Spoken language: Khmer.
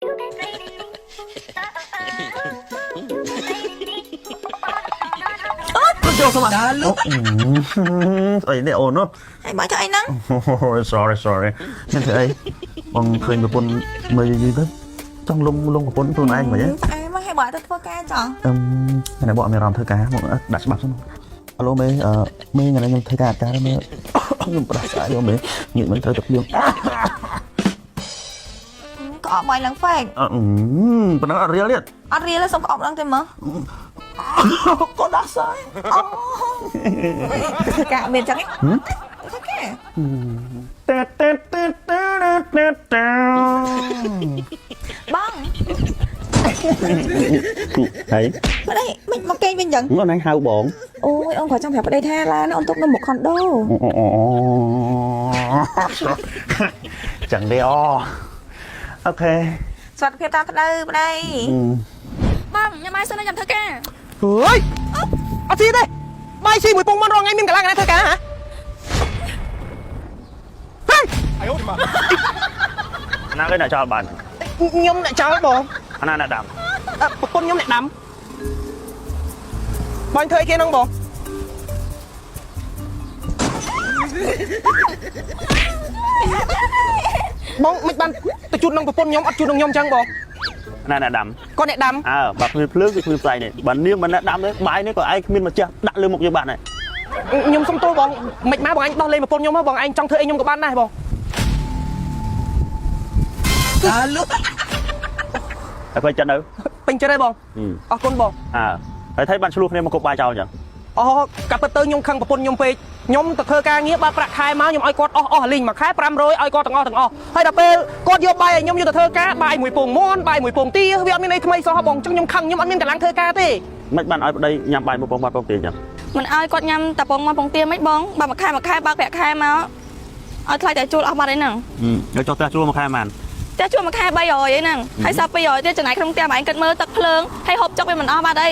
ចូលសុំអាអូស្អីនេះអូននោះ ហើយបងធ្វើអីហ្នឹង Sorry, sorry មានធ្វើអីបងឃើញប្រពន្ធមើលយូរៗទៅចង់លំលំប្រពន្ធខ្លួនឯងមិនហ៎ ផ្អែមហើយបងទៅធ្វើការចង់ អឹមថ្ងៃបងអត់មានអារម្មណ៍ធ្វើការមកដាក់ច្បាប់សិនអាឡូមេអឺមេថ្ងៃនេះខ្ញុំធ្វើការអត់ការមេខ្ញុំប្រដាសាយកមេញើកមិនត្រូវទឹកភ្លៀង ក្អកបងឡើងហ្វេក អឺប៉ុណ្ណឹងអត់រៀលទៀត អត់រៀលទេសុំក្អកម្ដងទេមើល ក៏ដាក់សាយ អូធ្វើការមានចឹងធ្វើការ តែតែតែតែតែតែ បង ហើយ ប្តីមិនមកគេងវិញចឹង អូនឯងហៅបង អូយអូនគាត់ចង់ប្រាប់ប្តីថាឡានអូនទុកនៅមុខខុនដូ អូចឹងទេអូអូខេ សុខភាពតាមផ្លូវប្តី បងញ៉ាំបាយសិនណាចាំធ្វើការ អើយអត់ស៊ីទេបាយស៊ីមួយពងមិនរងថ្ងៃមានកន្លងណាធ្វើការហ៎ហេ ណាគេអ្នកចោលបាន ខ្ញុំអ្នកចោលបង អាណាអ្នកដាំ អ่ะប្រពន្ធខ្ញុំអ្នកដាំបងធ្វើអីគេហ្នឹងបងបងមិនបានទៅជូតនឹងប្រពន្ធខ្ញុំអត់ជូតនឹងខ្ញុំអញ្ចឹងបង ណាអ្នកដាំ គាត់អ្នកដាំ អើបើគ្មានភ្លើងគឺគ្មានផ្សែងនេះបើនាងមិនអ្នកដាំទេបាយនេះក៏ឯងគ្មានមកចេះដាក់លើមុខយើងបានដែរ ខ្ញុំសុំទោសបងមិនមកបងឯងដោះលែងប្រពន្ធខ្ញុំមកបងឯងចង់ធ្វើអីខ្ញុំក៏បានដែរបង តែពេញចិត្តនៅ ពេញចិត្តហើយបងអរគុណបង អើហើយថៃបានឆ្លោះគ្នាមកគប់បាយចោលអញ្ចឹង អូកាប់ពិតទៅខ្ញុំខឹងប្រពន្ធខ្ញុំពេកខ្ញុំទៅធ្វើការងារបើប្រាក់ខែមកខ្ញុំឲ្យគាត់អស់អស់លីងមួយខែ500ឲ្យគាត់ទាំងអស់ទាំងអស់ហើយដល់ពេលគាត់យកបាយឲ្យខ្ញុំយកទៅធ្វើការបាយមួយពងមាន់បាយមួយពងទាវាអត់មានអីថ្មីសោះបងអញ្ចឹងខ្ញុំខឹងខ្ញុំអត់មានកម្លាំងធ្វើការទេ មិនបានឲ្យប្តីញ៉ាំបាយមួយពងបាត់ពងទាអញ្ចឹង មិនឲ្យគាត់ញ៉ាំតែពងមកពងទាមិនបងបើមួយខែមួយខែបើកប្រាក់ខែមកឲ្យថ្លៃតែជួលអស់បាត់អីហ្នឹង យកចុះផ្ទះជួលមួយខែប៉ុន្មាន ផ្ទះជួលមួយខែ300អីហ្នឹងហើយសល់200ទៀតចំណាយក្នុងផ្ទះបងឯងគិតមើលទឹកភ្លើងហើយហូបចុកវាមិនអស់បាត់អី